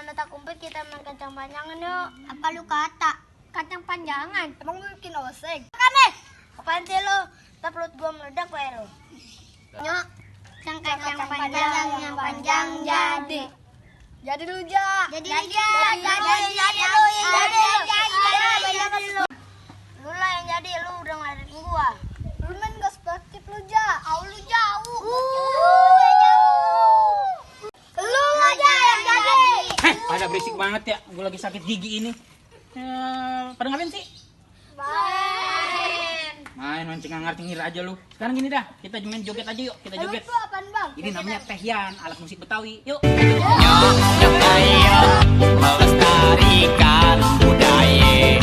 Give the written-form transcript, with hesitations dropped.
mana tak kumpul kita main kacang panjangan yuk. Apa lu kata? Kacang panjangan. Emang lu bikin oseng? Kame. Apaan sih lo? Tak perut gua meledak kayak lo. Nyok, kacang panjang yang panjang jadi. Jadi lu ja. Jadi lu. Lu lah yang jadi, lu udah ngelarin gua. Lu main gak sportif lu ja. Lu jauh. Lu aja yang jadi. Pada berisik banget ya. Gue lagi sakit gigi ini. Pada ngapain sih? Main cengar cengir aja lu. Sekarang gini dah, kita main joget aja yuk. Kita joget. Itu apaan bang? Ini namanya tehyan, alat musik Betawi. Yuk. Nyok ayo melestarikan budaya